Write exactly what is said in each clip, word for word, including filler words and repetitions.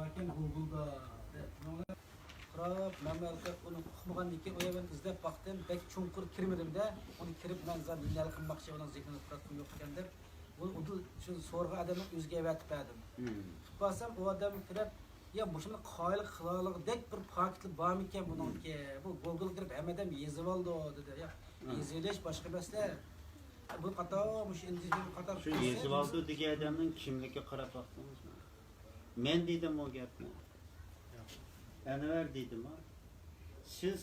لېكىن گۇگلدا دەپ، قاراپ، مەن ھېلىقى ئۇنى ئۇقمىغاندىن كېيىن ئۇ يەردىن ئىزدەپ باقتىم. بەك چوڭقۇر كىرمىدىم-دە. ئۇنى كىرىپ مەن زادى نېمە قىلماقچى، ئۇنىڭ زېھنىمدە پۇرسەتمۇ يوق ئىكەن دەپ، ئۇنى ئۇدۇل شۇ سورىغان ئادەمنىڭ ئۆزىگە ئەۋەتىپ بەردىم. مم. كىرىپ بارسام، ئۇ ئادەم كىرىپ، يا مۇشۇنى قايىل قىلالىغۇدەك بىر پاكىتلا بارمىكەن بۇنىڭكى؟ بۇ گوگلغا كىرىپ ھەممە ئادەم يېزىۋالىدۇ دېدى. يا، مم. يېزىۋېلىش باشقا مەسىلە. بۇ قاتار، مۇشۇ ئىندىجېن قاتار شۇ يېزىۋالىدۇ دېگەن ئادەمنىڭ كىملىكىگە قاراپ باقتىڭىزمۇ؟ مەن دېدىممۇ گەپنى؟ ئەنۋەر دېدىمۇ؟ سىز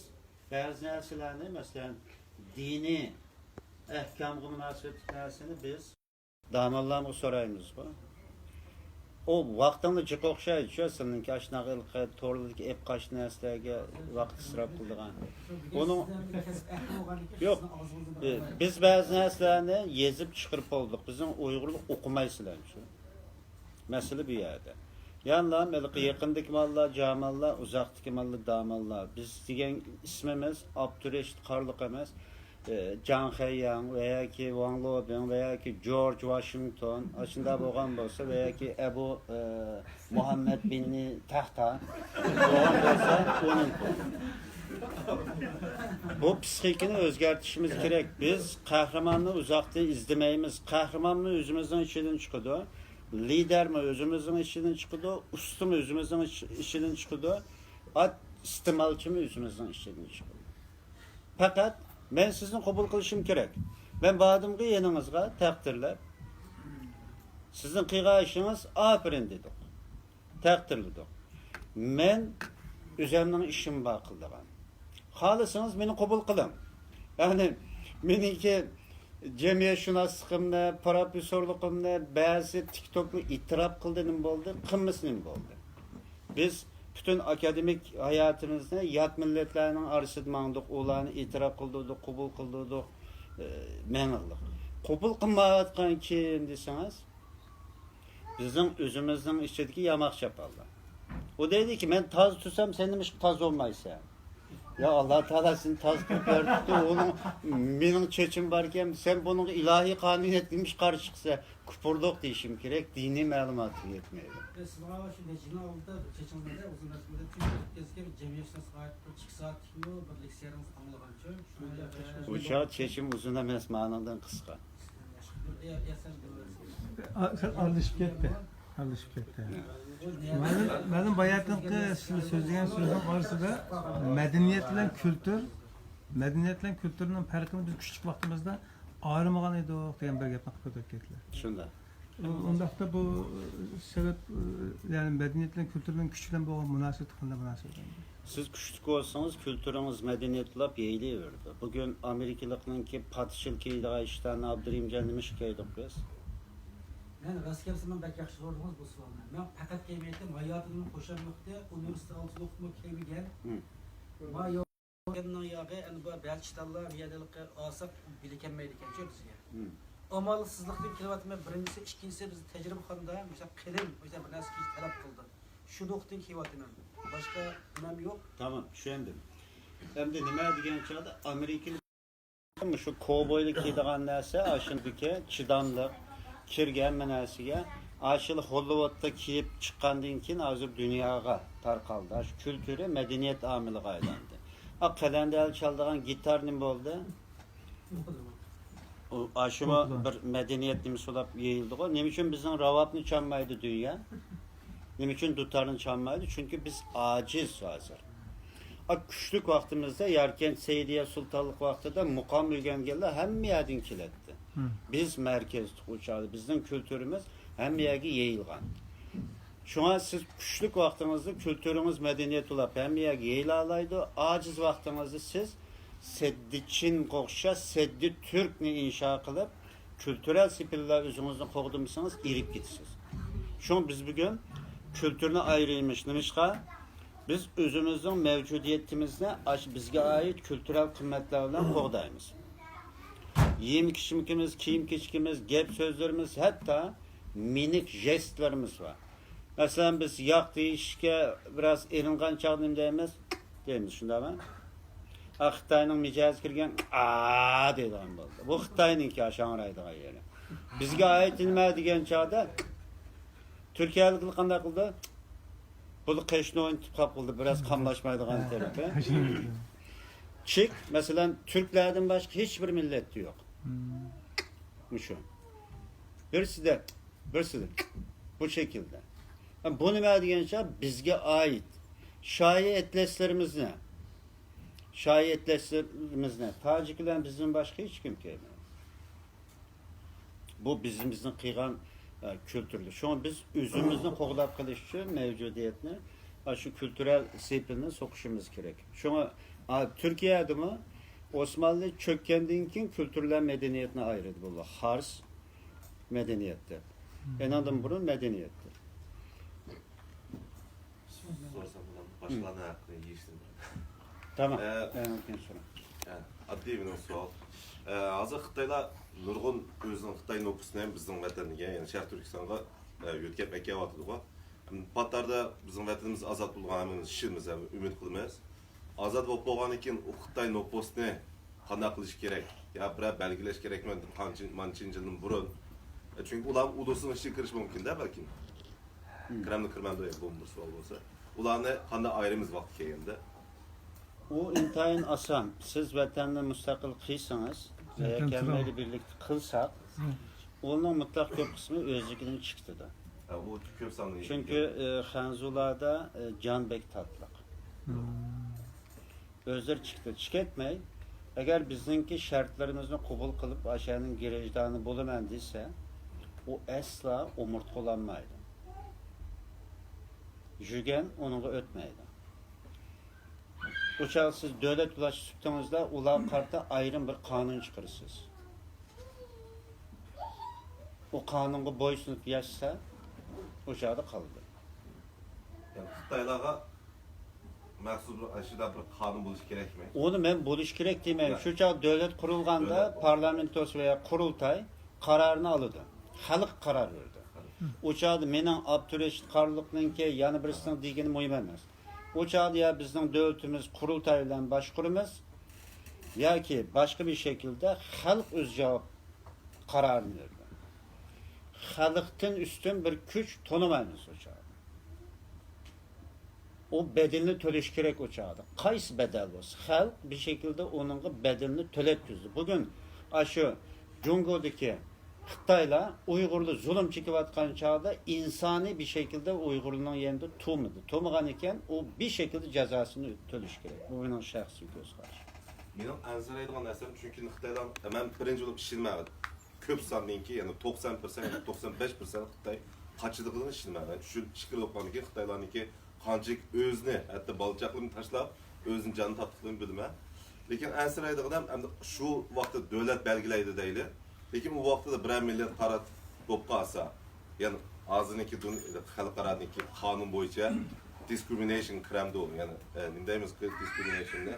بەزى نەرسىلەرنى، مەسىلەن، دىنىي ئەھكامغا مۇناسىۋەتلىك نەرسىنى بىز داموللامغا سورايمىزغۇ. ئۇ ۋاقتىڭدا جىق ئوخشايدۇ، شۇ سىلىنىڭكى ئاشۇنداق ھېلىقى توردىكى ئېپقاچ نەرسىلەرگە ۋاقىت ئىسراپ قىلىدىغان. ئۇنىڭ يوق، بى-، بىز بەزى نەرسىلەرنى يېزىپ چىقىرىپ بولدۇق. بىزنىڭ ئۇيغۇرلۇق ئوقۇمايسىلەر شۇ. مەسىلە بۇ يەردە. يەنىلا ھېلىقى يېقىندىكى ماللار جاماللار، ئۇزاقتىكى ماللار داماللار. بىز دېگەن ئىسمىمىز ئابدۇرېشىت قارلۇق ئەمەس. ئى، جاڭ خەيياڭ ۋە ياكى ۋاڭ لوبىڭ ۋە ياكى جورج ۋاشىنگتون، ئاشۇنداق بولغان بولسا، ۋە ياكى ئەبۇ، ئى، مۇھەممەد بىننى تەختا بولغان بولسا، ئۇنىڭكى. بۇ پسىخىكىنى ئۆزگەرتىشىمىز كېرەك. بىز قەھرىماننى ئۇزاقتىن ئىزدىمەيمىز. قەھرىمانمۇ ئۆزىمىزنىڭ ئىچىدىن چىقىدۇ. لىدەرمۇ ئۆزىمىزنىڭ ئىچىدىن چىقىدۇ، ئۇستىمۇ ئۆزىمىزنىڭ ئىچ-، ئىچىدىن چىقىدۇ، ئات-، ئىستېمالچىمۇ ئۆزىمىزنىڭ ئىچىدىن چىقىدۇ. پەقەت مەن سىزنى قوبۇل قىلىشىم كېرەك. مەن باردىمغۇ يېنىڭىزغا تەقدىرلەپ، سىزنىڭ قىلغان ئىشىڭىز ئاپىرىن دېدۇق. تەقدىرلىدۇق. مەن ئۆزەمنىڭ ئىشىم بار قىلىدىغان. خالىسىڭىز مېنى قوبۇل قىلىڭ. يەنى مېنىڭكى جەمئىيەتشۇناسلىقىمنى، پروفېسسورلۇقۇمنى بەزى تىكتوكلار ئېتىراپ قىلدى، نېمە بولدى؟ قىلمىسا نېمە بولدى؟ بىز پۈتۈن ئاكادېمىك ھاياتىمىزنى يات مىللەتلەرنىڭ ئارىسىدا ماڭدۇق، ئۇلارنى ئېتىراپ قىلدۇردۇق، قوبۇل قىلدۇردۇق، ئى، مېڭىغلىق. قوبۇل قىلمايۋاتقان كىم دېسىڭىز، بىزنىڭ ئۆزىمىزنىڭ ئىچىدىكى ياماق چاپانلار. ئۇ دەيدىكى، مەن تازا تۇرسام، سەن نېمىشقا تازا بولمايسەن؟ يا ئاللا تائالا سېنى تازا قىلىپ يارىتىپتۇ، ئۇنىڭ، مېنىڭ چېچىم باركەن، سەن بۇنىڭغا ئىلاھىي قانۇنىيەتكە نېمىشقا قارشى چىقىسەن؟ كۇپۇرلۇق دېيىشىم كېرەك، دىنىي مەلۇماتىم يەتمەيدۇ. سىلەرگە شۇ نەجىنىڭ ئالدىدا چېچىڭىزنى ئۇزۇن ئەتمىدى، چۈنكى ئۆتكەزگەن جەمئىيەتشۇناسلىققا ئائىت بىر ئىككى سائەتلىكمۇ بىر لېكسىيەڭىزنى ئاڭلىغانچۇ، شۇ چاغ چېچىم ئۇزۇن ئەمەس، مانىڭدىن قىسقا. ئا-، سەل ئارىلىشىپ كەتتى. ئارىلىشىپ كەتتى. مەلۇم، مەلۇم باياتىنقى سىز سۆزلىگەن سۆزنىڭ ئارىسىدا مەدەنىيەت بىلەن كۈلتۈر، مەدەنىيەت بىلەن كۈلتۈرنىڭ پەرقىنى بىز كۈچلۈك ۋاقتىمىزدا ئايرىمىغان ئىدۇق دېگەن بىر گەپنى قىلىپ ئۆتۈپ كەتتىلەر. شۇنداق. ئۇ-، ئۇنداقتا بۇ، ئى، سەۋەب، ئى، يەنى مەدەنىيەت بىلەن كۈلتۈر بىلەن كۈچ بىلەن بولغان مۇناسىۋىتى قانداق مۇناسىۋەت؟ سىز كۈچلۈك بولسىڭىز، كۈلتۈرىڭىز مەدەنىيەت بولۇپ يېيىلىۋېرىدۇ. بۈگۈن ئامېرىكىلىقنىڭكى پادىچىلىك يەيدىغان ئىشتانى ئابدۇرېھىمجان نېمىشقا يەيدۇق بىز؟ مەن راست گەپسىمەن، بەك ياخشى سورىدىڭىز بۇ سوئالنى. مەن پەقەت يېمەيتتىم، ھاياتىمدىن خۇشاللىقتى، ئۇنىۋېرسىتېت ئالتە يىل ئوقۇپمۇ كەلمىگەن. ھىم. ما يو-، يەننىڭ ياغى، ئەنە بۇ بەزى ئىشتانلار بۇ يەردە ھېلىقى ئالساق بىلى كەلمەيدىكەنچۇ بىزگە. ھىم. ئامالسىزلىقتىن كېلىۋاتىمەن، بىرىنچىسى، ئىككىنچىسى، بىز تەجرىبىخانىدا مۇشۇنداق قېلىن، مۇشۇنداق بىر نەرسە كېلىش تەلەپ قىلدى. شۇ نۇقتىدىن كېلىۋاتىمەن. باشقا نېمەم يوق. تامام، چۈشەندىم. ئەمدى نېمە دېگەن چاغدا ئامېرىكىلىق مۇشۇ كوۋبويلار كىيىدىغان نەرسە، ئاشۇندىكى چىداملىق، كىرگەن ھەممە نەرسىگە. ئاشۇ ھوللىۋۇدتا كىيىپ چىققاندىن كېيىن ھازىر دۇنياغا تارقالدى. ئاشۇ كۈلتۈرى مەدەنىيەت ئامىلىغا ئايلاندى. ئا، قەلەندەر چالىدىغان گىتار نېمە بولدى؟ ئۇ، ئاشۇمۇ بىر مەدەنىيەت نېمىسى بولۇپ يېيىلدىغۇ. نېمە ئۈچۈن بىزنىڭ راۋابنى چالمايدۇ دۇنيا؟ نېمە ئۈچۈن دۇتارنى چالمايدۇ؟ چۈنكى بىز ئاجىز ھازىر. ئا، كۈچلۈك ۋاقتىمىزدا ياركەنت سەئىدىيە سۇلتانلىق ۋاقتىدا مۇقام ئۆگەنگەنلەر ھەممە يەردىن كېلەتتى. مم. بىز مەركەزدۇق ئۇ چاغدا. بىزنىڭ كۈلتۈرىمىز ھەممە يەرگە يېيىلغان. شۇڭا سىز كۈچلۈك ۋاقتىڭىزدا كۈلتۈرىڭىز مەدەنىيەت بولۇپ ھەممە يەرگە يېيىلالايدۇ. ئاجىز ۋاقتىڭىزدا سىز سەددىچىنغا ئوخشاش سەددى تۈركنى ئىنشا قىلىپ، كۈلتۈرەل سېپىللا ئۆزىڭىزنى قوغدىمىسىڭىز ئېرىپ كېتىسىز. شۇڭا بىز بۈگۈن كۈلتۈرنى ئايرىيمىز. نېمىشقا؟ بىز ئۆزىمىزنىڭ مەۋجۇدىيىتىمىزنى ئاشۇ بىزگە ئائىت كۈلتۈرەل قىممەتلەر بىلەن قوغدايمىز. يېيىم-ئىچمىكىمىز، كىيىم-كېچىكىمىز، گەپ-سۆزلىرىمىز، ھەتتا مىمىك ژېستلىرىمىز بار. مەسىلەن، بىز ياق دېيىشكە بىراز ئېرىنغان چاغدا نېمە دەيمىز؟ دەيمىز، شۇنداقمۇ؟ ئا، خىتاينىڭ مىجەزى كىرگەن، ئا دەيدىغان بولدى. بۇ خىتاينىڭكى شاڭرايدىغان يېرى. بىزگە ئائىت نېمە دېگەن چاغدا تۈركىيەلىكلەر قانداق قىلدى؟ بۇ قېشىنى ئوينىتىپ قاپ قىلدى، بىراز قاملاشمايدىغان تەرىپى. چىك، مەسىلەن، تۈركلەردىن باشقا ھېچ بىر مىللەتتە يوق. مۇشۇ. بىرسىدە، بىرسىدە بۇ شەكىلدە. بۇ نېمە دېگەنچە بىزگە ئائىت شاھى ئەتلەسلىرىمىزنى، شاھى ئەتلەسلىرىمىزنى تاجىك بىلەن بىزدىن باشقا ھېچ كىم كىيمەيدۇ. بۇ بىزىمىزنىڭ قىلغان، ئە، كۈلتۈرلىرى. شۇڭا بىز ئۆزىمىزنى قوغداپ قېلىش ئۈچۈن مەۋجۇدىيەتنى، ئە، شۇ كۈلتۈرەل سېپىلنى سوقۇشىمىز كېرەك. شۇڭا، ئا، تۈركىيەدىمۇ ئوسمانلى چۆككەندىن كېيىن كۈلتۈرلەر مەدەنىيەتنى ئايرىدى بۇلار. فارس مەدەنىيەت دەپ. ئېنىڭدىن بۇرۇن مەدەنىيەت دەپ. سورىسام بولامدۇ؟ باشقىلارنىڭ ھەققىنى يېيىشتىن بۇرۇن. تامام. ئە، ئەڭ كېيىن سورا. ئە، ئاددىي مېنىڭ سوئال. ئە، ھازىر خىتايلار نۇرغۇن ئۆزىنىڭ خىتاي نوپۇسىنى بىزنىڭ ۋەتەندىكى، يەنى شەرقىي تۈركىستانغا، ئە، يۆتكەپ ئەكېلىۋاتىدىغۇ. پات ئارىدا بىزنىڭ ۋەتىنىمىز ئازاد بولىدىغان ھەممىمىز ئىشىنىمىز ھەم ئۈمىد قىلىمىز. ئازاد بولۇپ بولغاندىن كېيىن ئۇ خىتاي نوپۇسىنى قانداق قىلىش كېرەك؟ يا بىرەر بەلگىلەش كېرەكمۇ؟ قانچە، مانچە يىلدىن بۇرۇن. ئە، چۈنكى ئۇلار ئۇدۇسىنىڭ ئىچىگە كىرىشى مۇمكىن-دە بەلكىم. كىرەمدۇ، كىرمەمدۇ، بۇ بىر سوئال بولسا. ئۇلارنى قانداق ئايرىمىز ۋاقتى كەلگەندە؟ ئۇ ئىنتايىن ئاسان. سىز ۋەتەننى مۇستەقىل قىلسىڭىز، ۋە ۋەتەن كەممەيلى بىرلىكتە قىلساق، ئۇنىڭ مۇتلەق كۆپ قىسمى ئۆزلۈكىدىن چىقىدۇ. ھە، ئۇ كۆپ سانلىق. چۈنكى، ئە، خەنزۇلاردا، ئە، جان بەك تاتلىق. ئۆزلىرى چىقتى. چىقەتمەي، ئەگەر بىزنىڭكى شەرتلىرىمىزنى قوبۇل قىلىپ، ئاشۇنىڭ گىرىژدانى بولىمەن دېسە، ئۇ ئەسلا ئومۇرتقىلانمايدۇ. يۈگەن ئۇنىڭغا ئۆتمەيدۇ. ئۇ چاغدا سىز دۆلەت بولۇش سۈپىتىڭىزدە ئۇلارغا قارىتا ئايرىم بىر قانۇن چىقىرىسىز. ئۇ قانۇنغا بويسۇنۇپ ياشىسا، ئۇ چاغدا قالىدۇ. يەنى خىتايلارغا مەخسۇس بىر ئاشۇنداق بىر قانۇن بولۇشى كېرەكمۇ؟ ئۇنى مەن بولۇشى كېرەك دېمەيمەن. ياق. شۇ چاغ دۆلەت قۇرۇلغاندا دۆلەت قۇرۇلدى. پارلامېنتوس ۋە قۇرۇلتاي قارارنى ئالىدۇ. خەلق قارار بېرىدۇ. ئۇ چاغدا مېنىڭ ئابدۇرېشىت قارلۇقنىڭكى يەنە بىرسىنىڭ دېگىنى مۇھىم ئەمەس. ئۇ چاغدا يا بىزنىڭ دۆلىتىمىز قۇرۇلتاي بىلەن باشقۇرىمىز، ياكى باشقا بىر شەكىلدە خەلق ئۆزى جاۋاب قارارىنى بېرىدۇ. خەلقتىن ئۈستۈن بىر كۈچ تونۇمايمىز ئۇ چاغدا. ئۇ بەدىلىنى تۆلەش كېرەك ئۇ چاغدا. قايسى بەدەل بولسا، خەلق بىر شەكىلدە ئۇنىڭغا بەدىلىنى تۆلەتكۈزدى. بۈگۈن ئاشۇ جۇڭگودىكى خىتايلار ئۇيغۇرلار زۇلۇم چېكىۋاتقان چاغدا ئىنسانىي بىر شەكىلدە ئۇيغۇرلارنىڭ يېنىدا تۇرمىدى. تۇرمىغان ئىكەن، ئۇ بىر شەكىلدە جازاسىنى تۆلىشى كېرەك. بۇ مېنىڭ شەخسىي كۆز قارىشىم. مېنىڭ ئەنسىرەيدىغان نەرسەم، چۈنكى خىتايلار، مەن بىرىنچى بولۇپ ئىشىنمەيمەن. كۆپ ساندىنكى، يەنى توقسان پىرسەنت، توقسان بەش پىرسەنت خىتاي قاچىدىغىنىغا ئىشىنىمەن. مەن چۈشۈن-، ئىچكىرى ئوقۇغاندىن كېيىن خىتايلارنىڭكى قانچىلىك ئۆزىنى، ھەتتا بالا-چاقىلىرىنى تاشلاپ، ئۆزىنى جانىنى تارتقىنىنى بىلىمەن. لېكىن ئەنسىرەيدىغىنىم، ئەمدى شۇ ۋاقىتتا دۆلەت بەلگىلەيدۇ دەيلى. لېكىن ئۇ ۋاقىتتا بىرەر مىللەت قارا بولۇپ قالسا، يەنى ھازىرنىڭكى دۇن-، خەلقئارانىڭكى قانۇن بويىچە دىسكرىمىنېيشن كىرەمدۇ؟ يەنى، ئە، نېمە دەيمىز، دىسكرىمىنېيشننى؟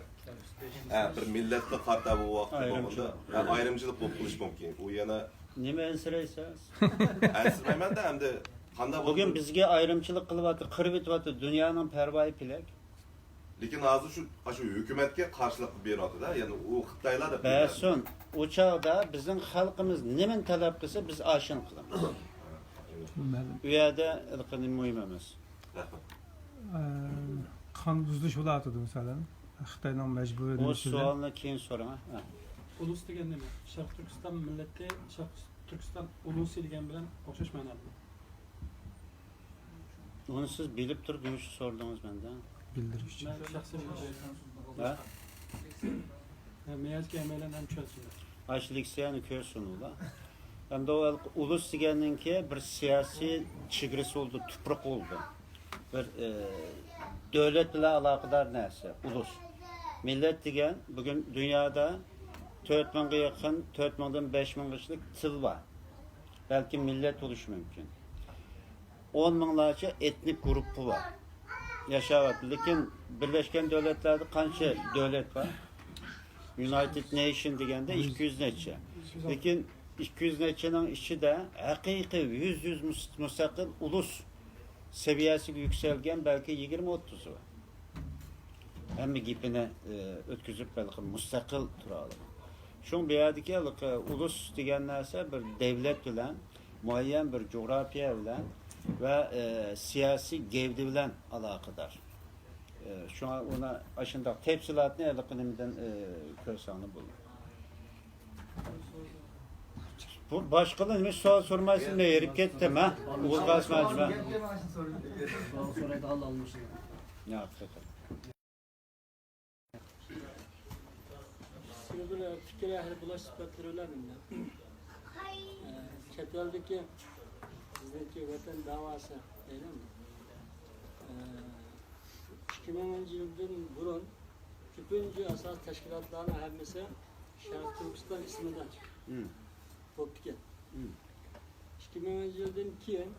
ئە، بىر مىللەتكە قارىتا بۇ ۋاقىتتا بولغاندا، ئايرىمچىلىق. ئە، ئايرىمچىلىق بولۇپ قېلىشى مۇمكىن. ئۇ يەنە نېمە ئەنسىرەيسىز؟ ئەنسىرىمەيمەن-دە، ئەمدى قانداق بولىدۇ؟ بۈگۈن بىزگە ئايرىمچىلىق قىلىۋاتىدۇ، قىرىۋېتىۋاتىدۇ، دۇنيانىڭ پەرۋايى پېلەك. لېكىن ھازىر شۇ، شۇ ھۆكۈمەتكە قارشىلىق بېرىۋاتىدۇ، يەنى ئۇ خىتايلار دەپ بەرسۇن. ئۇ چاغدا بىزنىڭ خەلقىمىز نېمىنى تەلەپ قىلسا، بىز ئاشۇنى قىلىمىز. مەلۇم. ئۇ يەردە ھېلىقى نېمە مۇھىم ئەمەس. رەھمەت. ئە، قان بۇزۇلۇش بولۇۋاتىدۇ، مەسىلەن، خىتاينىڭ مەجبۇرىي ئۇ نېمىسى بىلەن. سوئالنى كېيىن سوراڭ، ھە. ئۇلۇس دېگەن نېمە؟ شەرقىي تۈركىستان مىللىتى، شەرقىي تۈركىستان ئۇلۇسى دېگەن بىلەن ئوخشاش مەنادىمۇ؟ ئۇنى سىز بىلىپ تۇرۇپ نېمە ئۈچۈن سورىدىڭىز مەندىن؟ بىلدۈرۈش ئۈچۈن. مەن شەخسىي بىلىش. ھە؟ ھە، مېيەزكى ھەممەيلەن ھەم چۈشەنسۇن. ئاشۇ لېكسىيەنى كۆرسۇن ئۇلار. ئەمدى ئۇ ھېلىقى ئۇلۇس دېگەننىڭكى بىر سىياسىي چېگرىسى بولىدۇ، تۇپرىقى بولىدۇ. بىر، ئى، دۆلەت بىلەن ئالاقىدار نەرسە، ئۇلۇس. مىللەت دېگەن بۈگۈن دۇنيادا تۆت مىڭغا يېقىن، تۆت مىڭدىن بەش مىڭغىچىلىك تىل بار. بەلكىم مىللەت بولۇشى مۇمكىن. ئون مىڭلارچە ئېتنىك گۇرۇپپا بار. ياشاۋاتىدۇ. لېكىن بىرلەشكەن دۆلەتلەردە قانچە دۆلەت بار؟ يۇنايتېد نېيشن دېگەندە ئىككى يۈز نەچچە. لېكىن ئىككى يۈز نەچچىنىڭ ئىچىدە ھەقىقىي يۈز يۈز مۇس-، مۇستەقىل ئۇلۇس سەۋىيەسىگە يۈكسەلگەن بەلكى يىگىرمە ئوتتۇزى بار. ھەممە گېپىنى، ئى، ئۆتكۈزۈپ، ھېلىقى مۇستەقىل تۇرالىغان. شۇڭا بۇ يەردىكى ھېلىقى ئۇلۇس دېگەن نەرسە بىر دەۋلەت بىلەن، مۇئەييەن بىر جۇغراپىيە بىلەن، ۋە، ئە، سىياسىي گەۋدە بىلەن ئالاقىدار. ئە، شۇڭا ئۇنى ئاشۇنداق تەپسىلاتنى ھېلىقى نېمىدىن، ئە، كۆرسەڭلار بولىدۇ. بۇ باشقىلار نېمە سوئال سورىمايسىز؟ مەن ھېرىپ كەتتىم، ھە؟ ئوغۇل قاسىم ھاجىم، ھە؟ سوئال سورايدىغانلار ئالمىشىدۇ. يا، ھەقىقەتەن. سىزگە بىر پىكىر ئەھلى بولۇش سۈپەتلىرى بىلەن، ئە، چەت ئەلدىكى بىزنىڭكى ۋەتەن داۋاسى دەيلى. ئە، ئىككى مىڭىنچى يىلدىن بۇرۇن كۆپىنچە ئاساسىي تەشكىلاتلارنىڭ ھەممىسى شەرقىي تۈركىستان ئىسمىدا مم. بوپتىكەن. مم. ئىككى مىڭىنچى يىلدىن كېيىن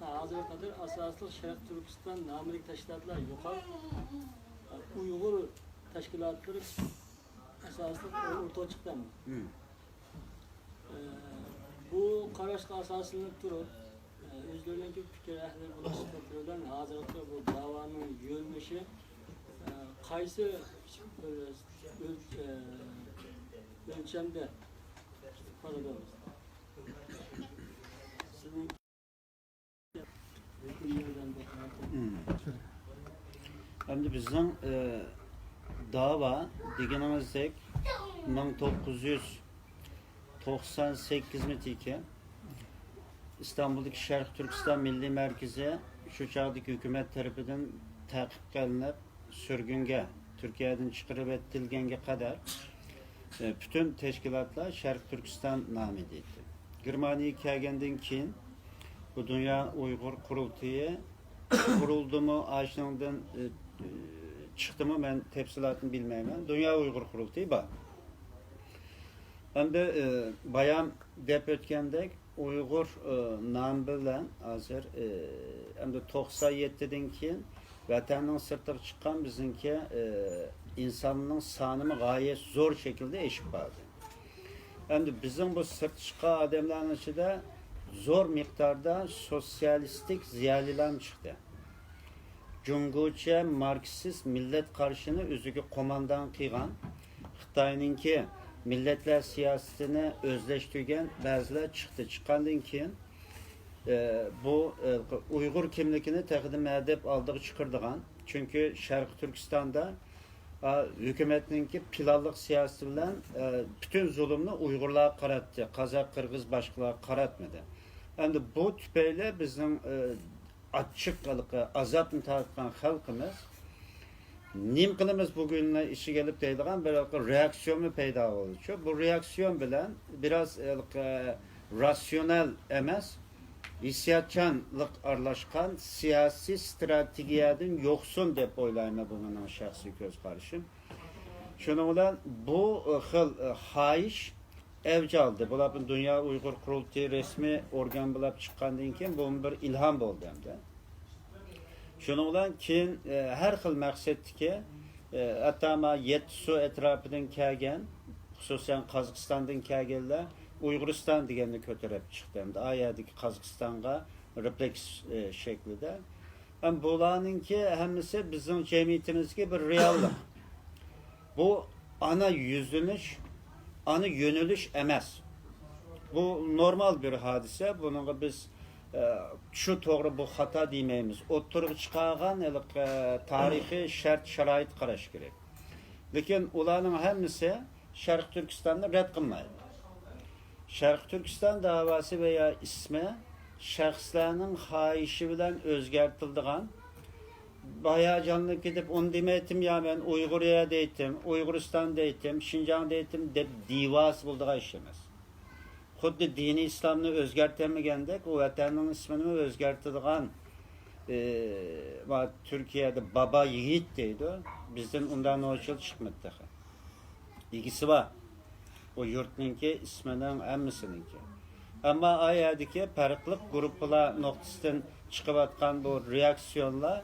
ھازىرغا قەدەر ئاساسلىق شەرقىي تۈركىستان نامىدىكى تەشكىلاتلار يوقاپ، ئۇيغۇر تەشكىلاتلىرى ئاساسلىق ئورتىغا چىقتى. مم. ئە، بۇ قاراشقا ئاساسلىنىپ تۇرۇپ، ئە، ئۆزلىرىنىڭكى پىكىر ئەھلى بولۇش سۈپەتلىرى بىلەن ھازىرقى بۇ داۋانىڭ يۆنىلىشى، ئە، قايسى بىر ئۆل-، ئە، ئۆلچەمدە ئىپادىلەندى؟ سىزنىڭ مم. ئەمدى بىزنىڭ، ئە، داۋا دېگىنىڭىزدەك مىڭ توققۇز يۈز توقسان سەككىزىنچى يىلى ئىستانبۇلدىكى شەرقىي تۈركىستان مىللىي مەركىزى شۇ چاغدىكى ھۆكۈمەت تەرىپىدىن تەقىبكە ئېلىنىپ، سۈرگۈنگە، تۈركىيەدىن چىقىرىۋېتىلگەنگە قەدەر، ئە، پۈتۈن تەشكىلاتلار شەرقىي تۈركىستان نامى ئىدى. گېرمانىيەگە كەلگەندىن كېيىن، بۇ دۇنيا ئۇيغۇر قۇرۇلتىيى قۇرۇلدىمۇ، ئاشۇنىڭدىن، ئە، چىقتىمۇ، مەن تەپسىلاتىنى بىلمەيمەن. دۇنيا ئۇيغۇر قۇرۇلتىيى بار. ئەمدى، ئە، بايام دەپ ئۆتكەندەك، ئۇيغۇر، ئە، نامى بىلەن ھازىر، ئە، ئەمدى توقسان يەتتىدىن كېيىن ۋەتەننىڭ سىرتىغا چىققان بىزنىڭكى، ئە، ئىنساننىڭ سانىمۇ غايەت زور شەكىلدە ئېشىپ باردى. ئەمدى بىزنىڭ بۇ سىرتقا چىققان ئادەملەرنىڭ ئىچىدە زور مىقداردا سوتسىيالىستىك زىيالىيلارمۇ چىقتى. جۇڭگوچە ماركسىست مىللەت قارىشىنى ئۆزىگە قوماندان قىلغان، خىتاينىڭكى مىللەتلەر سىياسىتىنى ئۆزلەشتۈرگەن بەزىلەر چىقتى. چىققاندىن كېيىن، ئە، بۇ، ئە، ئۇيغۇر كىملىكىنى تېخىدىن ھەدەپ ئالدىغا چىقىرىدىغان. چۈنكى شەرقىي تۈركىستاندا، ئا، ھۆكۈمەتنىڭكى پىلانلىق سىياسىتى بىلەن، ئە، پۈتۈن زۇلۇمنى ئۇيغۇرلارغا قاراتتى. قازاق، قىرغىز، باشقىلارغا قاراتمىدى. ئەمدى بۇ تۈپەيلى بىزنىڭ، ئە، ئاچچىق ھېلىقى ئازابنى تارتقان خەلقىمىز نېمە قىلىمىز بۇ كۈننى ئىچىگە ئېلىپ دەيدىغان بىر ھېلىقى رېئاكسىيونمۇ پەيدا بولدىچۇ. بۇ رېئاكسىيون بىلەن بىراز ھېلىقى راتسىيونال ئەمەس، ھېسسىياتچانلىق ئارىلاشقان سىياسىي ستراتېگىيەدىن يوقسۇن دەپ ئويلايمەن، بۇ مېنىڭ شەخسىي كۆز قارىشىم. شۇنىڭ بىلەن بۇ خىل خاھىش ئەۋج ئالدى. بۇلار دۇنيا ئۇيغۇر قۇرۇلتىيى رەسمىي ئورگان بولۇپ چىققاندىن كېيىن بۇمۇ بىر ئىلھام بولدى ئەمدى. شۇنىڭ بىلەن كېيىن، ئە، ھەر خىل مەقسەتتىكى، ئە، ھەتتا ما يەتتە سۇ ئەتراپىدىن كەلگەن، خۇسۇسەن قازاقىستاندىن كەلگەنلەر ئۇيغۇرىستان دېگەننى كۆتۈرۈپ چىقتى. ئەمدى ئا يەردىكى قازاقىستانغا رېفلېكس، ئە، شەكلىدە. ھەم بۇلارنىڭكى ھەممىسى بىزنىڭ جەمئىيىتىمىزدىكى بىر رېئاللىق. بۇ ئانا يۈزلىنىش، ئانا يۆنىلىش ئەمەس. بۇ نورمال بىر ھادىسە. بۇنىڭغا بىز، ئە، شۇ توغرا، بۇ خاتا دېمەيمىز. ئوتتۇرىغا چىقارغان ھېلىقى، ئە، تارىخىي شەرت، شارائىت قاراش كېرەك. لېكىن ئۇلارنىڭ ھەممىسى شەرقىي تۈركىستاننى رەت قىلمايدۇ. شەرقىي تۈركىستان داۋاسى ۋەيا ئىسمى شەخسلەرنىڭ خاھىشى بىلەن ئۆزگەرتىلىدىغان، ھاياجانلىنىپ كېتىپ، ئۇنى دېمەيتتىم يا، مەن ئۇيغۇرىيە دەيتتىم، ئۇيغۇرىستان دەيتتىم، شىنجاڭ دەيتتىم دەپ دېۋاسى بولىدىغان ئىش ئەمەس. خۇددى دىنىي ئىسلامنى ئۆزگەرتەلمىگەندەك، ئۇ ۋەتەننىڭ ئىسمىنىمۇ ئۆزگەرتىدىغان، ئى، ما-، تۈركىيەدە بابا يىگىت دەيدۇ. بىزدىن ئۇنداق نوچىلار چىقمىدى تېخى. ئىگىسى بار. ئۇ يۇرتنىڭكى، ئىسمىنىڭ، ھەممىسىنىڭكى. ئەمما ئا يەردىكى پەرقلىق گۇرۇپپىلار نۇقتىسىدىن چىقىۋاتقان بۇ رېئاكسىيونلار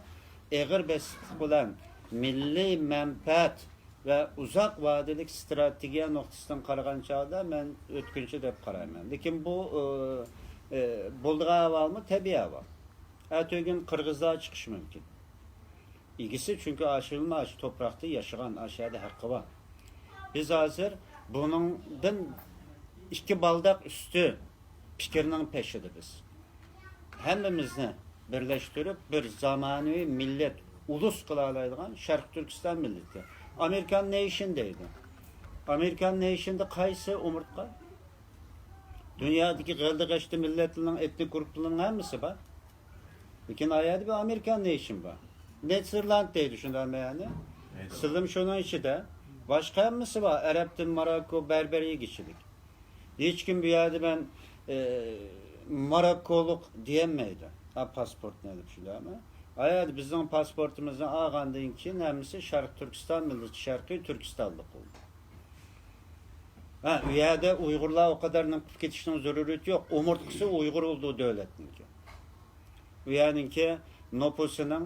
ئېغىر بېسىقلىق بىلەن مىللىي مەنپەئەت ۋە ئۇزاق ۋادىلىك ستراتېگىيە نۇقتىسىدىن قارىغان چاغدا مەن ئۆتكۈنچى دەپ قارايمەن. لېكىن بۇ، ئى، ئى، بولىدىغان ئەھۋالمۇ تەبىئىي ئەھۋال. ئەتىگۈن قىرغىزلار چىقىشى مۇمكىن. ئىگىسى، چۈنكى ئاشۇلما ئاشۇ توپراقتا ياشىغان، ئاشۇ يەردە ھەققى بار. بىز ھازىر بۇنىڭدىن ئىككى بالداق ئۈستى پىكىرنىڭ پېشىدا بىز. ھەممىمىزنى بىرلەشتۈرۈپ، بىر زامانىۋى مىللەت، ئۇلۇس قىلالايدىغان شەرقىي تۈركىستان مىللىتى. ئامېرىكان نېيشن دەيدۇ. ئامېرىكان نېيشندا قايسى ئومۇرتقا؟ دۇنيادىكى غەلدە غەشتە مىللەتلەرنىڭ ئېتنىك گۇرۇپپىلىرىنىڭ ھەممىسى بار. لېكىن ئايەردە بىر ئامېرىكان نېيشن بار. نېدېرلاند دەيدۇ شۇنداق مەنە. سىلىم شۇنىڭ ئىچىدە. باشقا ھەممىسى بار. ئەرەبتىن ماراكو، بەربەرىگىچىلىك. ھېچكىم بۇ يەردە مەن، ئى، ماراكولۇق دېيەلمەيدۇ. ھە، پاسپورتنى ئېلىپ شۇنداقمۇ؟ ئايەردە بىزنىڭ پاسپورتىمىزنى ئالغاندىن كېيىن ھەممىسى شەرقىي تۈركىستان مىللىتى، شەرقىي تۈركىستانلىق بولدى. ھە، ئۇ يەردە ئۇيغۇرلار ئۇ قەدەر نېمە قىلىپ كېتىشنىڭ زۆرۈرىيىتى يوق. ئومۇرتقىسى ئۇيغۇر بولدى ئۇ دۆلەتنىڭكى. ئۇ يەرنىڭكى نوپۇسىنىڭ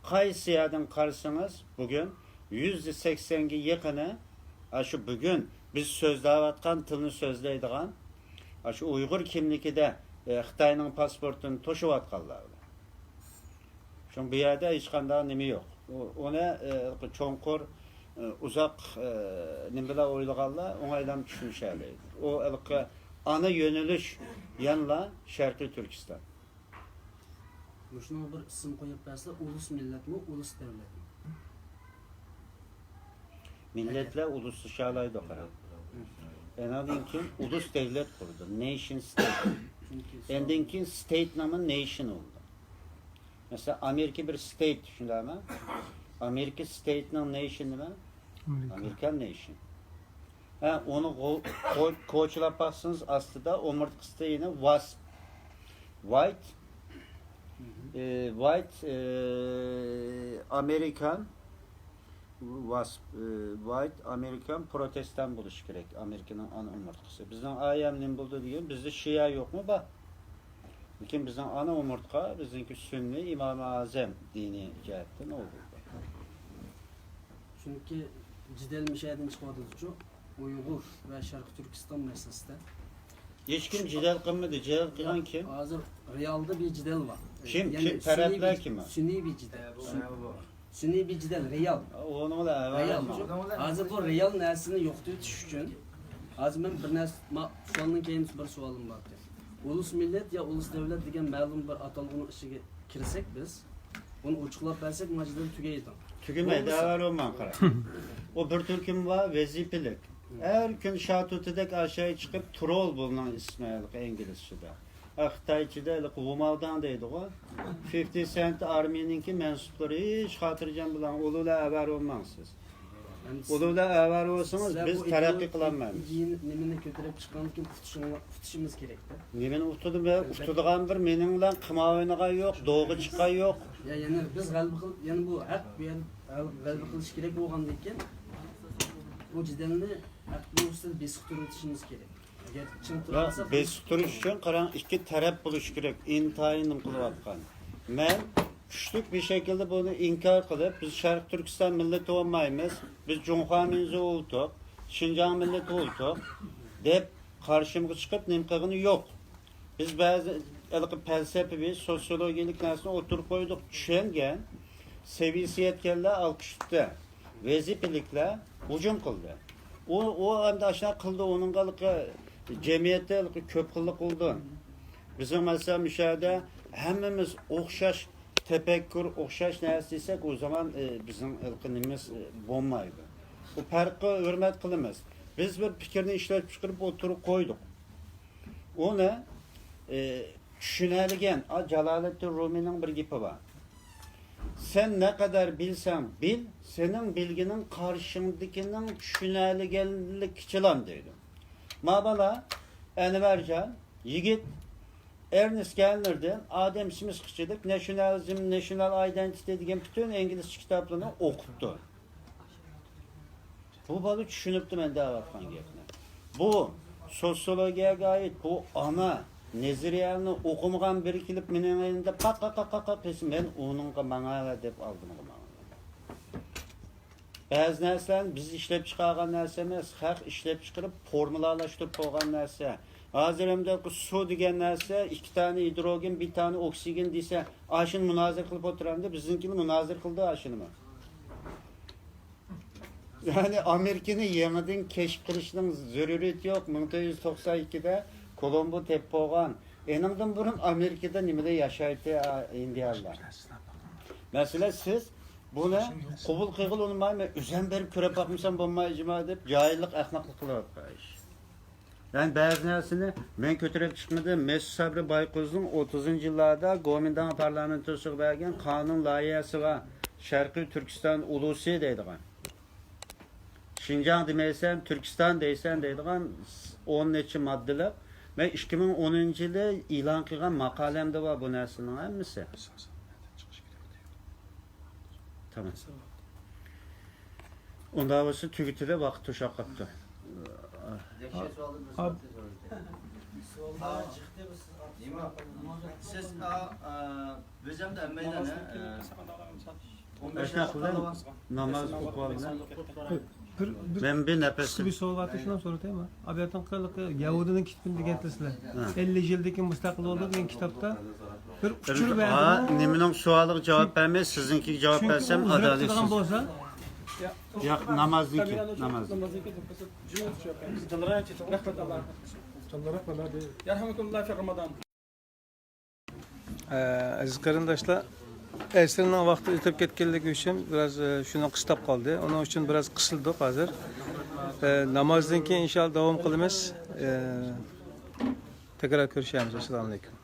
قايسى يەردىن قارىسىڭىز، بۈگۈن يۈزدە سەكسەنگە يېقىنى، ئاشۇ بۈگۈن بىز سۆزلەۋاتقان تىلنى سۆزلەيدىغان، ئاشۇ ئۇيغۇر كىملىكىدە، ئى، خىتاينىڭ پاسپورتىنى توشۇۋاتقانلار. شۇڭا بۇ يەردە ھېچقانداق نېمە يوق. ئۇ، ئۇنى، ئى، چوڭقۇر، ئى، ئۇزاق، ئى، نېمە بىلەن ئويلىغانلار ئوڭايلام چۈشىنىشەلەيدۇ. ئۇ ھېلىقى ئانا يۆنىلىش يەنىلا شەرقىي تۈركىستان. مۇشۇنىڭغا بىر ئىسىم قويۇپ بەرسە، ئۇلۇس مىللەتمۇ، ئۇلۇس دەۋلەتمۇ؟ مىللەتلەر ئۇلۇسلىشالايدۇ، قاراڭ. ئەنەدىن كېيىن ئۇلۇس دەۋلەت قۇرىدۇ، نېيشن ستېيت. ئەندىن كېيىن ستېيتنىڭمۇ نېيشن بولىدۇ. مەسىلەن، ئامېرىكا بىر ستېيت، شۇنداقمۇ؟ ئامېرىكا ستېيتنىڭ نېيشن نېمە؟ ئامېرىكان نېيشن. ھە، ئۇنى غو-، قو-، كوچىلاپ باقسىڭىز، ئاستىدا ئومۇرتقىسىدا يەنە ۋاسپ. ۋايت، ئى، ۋايت، ئى، ئامېرىكان، ۋاسپ، ئى، ۋايت ئامېرىكان پروتېستان بولۇشى كېرەك، ئامېرىكىنىڭ ئانا ئومۇرتقىسى. بىزنىڭ ئايەم نېمە بولدى دېگەن، بىزدە شىئە يوقمۇ؟ بار. لېكىن بىزنىڭ ئانا ئومۇرتقا، بىزنىڭكى سۈننىي ئىمامى ئازەم دىنىي جەھەتتىن ئۇ بولدى. چۈنكى جېدەل مۇشۇ يەردىن چىقىۋاتىدۇچۇ، ئۇيغۇر ۋە شەرقىي تۈركىستان مەسىلىسىدە. ھېچكىم جېدەل قىلمىدى. جېدەل قىلغان كىم؟ ھازىر رېئالدا بىر جېدەل بار. كىم؟ يەنى كىم؟ سۈنئىي تەرەپلەر بىر، كىم؟ سۈنئىي بىر جېدەل. سۈن-، سۈنئىي بىر جېدەل، رېئال. ئۇنىڭ بىلەن ئەۋەل رېئال. ھازىر بۇ رېئال نەرسىنى يوقىتىۋېتىش ئۈچۈن، ھازىر مەن بىر نەرسە، ما-، سوئالنىڭ كەينىسى بىر سوئالىم بار ئىكەن. ئۇلۇس مىللەت يا ئۇلۇس دەۋلەت دېگەن مەلۇم بىر ئاتالغۇنىڭ ئىچىگە كىرسەك بىز، ئۇنى ئوچۇقلاپ بەرسەك، ماجىدىن تۈگەيدۇ. تۈگىمەيدۇ، بولمىسا ئەۋەرۇلماڭ، قاراڭ. ئۇ بىر تۈركۈم بار، ۋەزىپىلىك. ھەر كۈن شاتۇتىدەك ئاشاي چىقىپ، ترول بۇنىڭ ئىسمى ھېلىقى ئىنگلىزچىدا. ئە، خىتايچىدا ھېلىقى ۋۇماۋداڭ دەيدىغۇ. فىفتى سېنت ئارمىنىڭكى مەنسۇپلىرى ھېچ خاتىرجەم بولۇڭ، ئۇلۇلا ئەۋەرۇلماڭ سىز. ئۇلۇلا ئەۋەرۇلسىڭىز، بىز تەرەققىي قىلالمايمىز. نېمىنى كۆتۈرۈپ چىققاندىن كېيىن ئۇتۇشىڭلار، ئۇتۇشىمىز كېرەكتە. نېمىنى ئۇتىدۇ؟ ئۇتىدىغان بىر مېنىڭ بىلەن قىمار ئوينىغان يوق، دوغا چىققان يوق. يا، يەنە بىز غەلىبە قىل-، يەنە بۇ ھەق، بۇ يەر غەلىبە قىلىش كېرەك بولغاندىن كېيىن، بۇ جېدەلنى ھەقنىڭ ئۈستىدە بېسىقتۇرۇۋېتىشىمىز كېرەك. ئەگەر چىڭ تۇرالىساق، بېسىقتۇرۇش ئۈچۈن، قاراڭ، ئىككى تەرەپ بولۇشى كېرەك، ئىنتايىن نېمە قىلىۋاتقان. مەن كۈچلۈك بىر شەكىلدە بۇنى ئىنكار قىلىپ، بىز شەرقىي تۈركىستان مىللىتى بولمايمىز، بىز جۇڭخۇا مىنزۇ بولدۇق، شىنجاڭ مىللىتى بولدۇق دەپ قارشىمغا چىقىپ نېمە قىلغىنى يوق. بىز بەزى ھېلىقى پەلسەپىۋى، سوتسىيولوگىيەلىك نەرسىنى ئوتتۇرىغا قويدۇق، چۈشەنگەن، سەۋىيىسى يەتكەنلەر ئالقىش تۇتتى. ۋەزىپىلىكلەر ھۇجۇم قىلدى. ئۇ، ئۇ ئەمدى ئاشۇنداق قىلدى، ئۇنىڭغا ھېلىقى جەمئىيەتتە ھېلىقى كۆپ خىللىق بولدى. بىزنىڭ، مەسىلەن، مۇشۇ يەردە ھەممىمىز ئوخشاش تەپەككۇر، ئوخشاش نەرسە دېسەك، ئۇ زامان، ئى، بىزنىڭ ھېلىقى نېمىمىز، ئى، بولمايدۇ. بۇ پەرققە ھۆرمەت قىلىمىز. بىز بىر پىكىرنى ئىشلەپ چىقىرىپ ئوتتۇرىغا قويدۇق. ئۇنى، ئى، چۈشىنەلىگەن، ئا، جالالىددىن رۇمىينىڭ بىر گېپى بار. سەن نەقەدەر بىلسەڭ بىل، سېنىڭ بىلگىنىڭ قارشىڭدىكىنىڭ چۈشىنەلىگەنلىكىچىلام دەيدۇ. ما بالا، ئەنۋەرجان، يىگىت، ئېرنېست گەلنېردىن ئادەم سمىسقا چىقىپ، نەشنالىزم، نەشنال ئايدېنتىتى دېگەن پۈتۈن ئىنگلىزچە كىتابلىرىنى ئوقۇپتۇ. بۇ بالا چۈشىنىپتۇ مەن دەۋاتقان گەپنى. بۇ سوتسىيولوگىيەگە ئائىت بۇ ئانا نەزەرىيەنى ئوقۇمىغان بىرى كېلىپ مېنىڭ يېنىمدا قاق، قاق، قاق، قاق، قاق دېسە، مەن ئۇنىڭغا ماڭا دەپ ئالدىمغا ماڭىمەن. بەزى نەرسىلەرنى بىز ئىشلەپ چىقارغان نەرسە ئەمەس، خەق ئىشلەپ چىقىرىپ فورمۇلالاشتۇرۇپ قويغان نەرسە. ھازىر ئەمدى سۇ دېگەن نەرسە ئىككى دانە گىدروگېن، بىر دانە ئوكسىگېن دېسە، ئاشۇنى مۇنازىرە قىلىپ ئولتۇرامدۇ، بىزنىڭكىلەر مۇنازىرە قىلىدۇ ئاشۇنىمۇ. يەنى ئامېرىكىنى يېڭىدىن كەشىپ قىلىشنىڭ زۆرۈرىيىتى يوق. مىڭ تۆت يۈز توقسان ئىككىدە كولومبو تېپىپ بولغان، ئېنىڭدىن بۇرۇن ئامېرىكىدا نېمىدە ياشايتتى، ئا، ئىندىيالىلار؟ مەسىلەن، سىز بۇنى قوبۇل قىلغىلى ئۇنىماي، مەن ئۆزۈم بېرىپ كۆرۈپ باقمىسام بولماي جۇما دەپ جاھىللىق، ئەخمەقلىق قىلىۋاتقان ئىش. يەنى بەزى نەرسىنى مەن كۆتۈرۈپ چىقمىدىم. مەسۇت سابرى بايقۇزنىڭ ئوتتۇزىنچى يىللاردا گومىنداڭ پارلامېنتىسىغا بەرگەن قانۇن لايىھەسى بار. شەرقىي تۈركىستان ئۇلۇسى دەيدىغان. شىنجاڭ دېمەيسەن، تۈركىستان دەيسەن دەيدىغان ئون نەچچە ماددىلىق. مەن ئىككى مىڭ ئونىنچى يىلى ئېلان قىلغان ماقالەمدە بار بۇ نەرسىنىڭ ھەممىسى. تامام. ئۇنداق بولسا تۈگىتىلى، ۋاقىت توشاپ قاپتۇ. ياخشى، سوئالدىن بىر سوئال تېز سورايتتى. سىز، ئا، ئا، بىز ھەمدە ھەممەيلەن، ئە، ئون بەش ئاشۇنداق قىلىڭ، ناماز ئوقۇۋالىڭ. بىر، بىر مەن بىر نەپەس قىسقا بىر سوئال بار، شۇنى سورىتايمۇ؟ ئابىياتىڭ قىلىقى يەھۇدىينىڭ كىتابىنى دېگەنتىسىلەر. ھە. ئەللىك يىلدىن كېيىن مۇستەقىل بولدۇق دېگەن كىتابتا بىر ئۇچۇر ھا، بەردىم. نېمىنىڭ سوئالىغا جاۋاب بەرمەي، سىزنىڭكىگە جاۋاب چۈنكى بەرسەم ئۇ ئادالەتسىز. بولسا، ياق، نامازنىڭكى، ناماز. رەھمەت، ئاللا. يەرھەمكۇمۇللا فى رامازان. ئە، ئەزىز قېرىنداشلار، ئەسىرنىڭ ۋاقتى ئۆتۈپ كەتكەنلىكى ئۈچۈن بىراز، ئە، شۇنىڭ قىستاپ قالدى. ئۇنىڭ ئۈچۈن بىراز قىسىلدۇق ھازىر. ئە، نامازدىن كېيىن ئىنشاللا داۋام قىلىمىز. ئە، تەكرار كۆرۈشەرمىز. ئەسسالامۇ ئەلەيكۇم.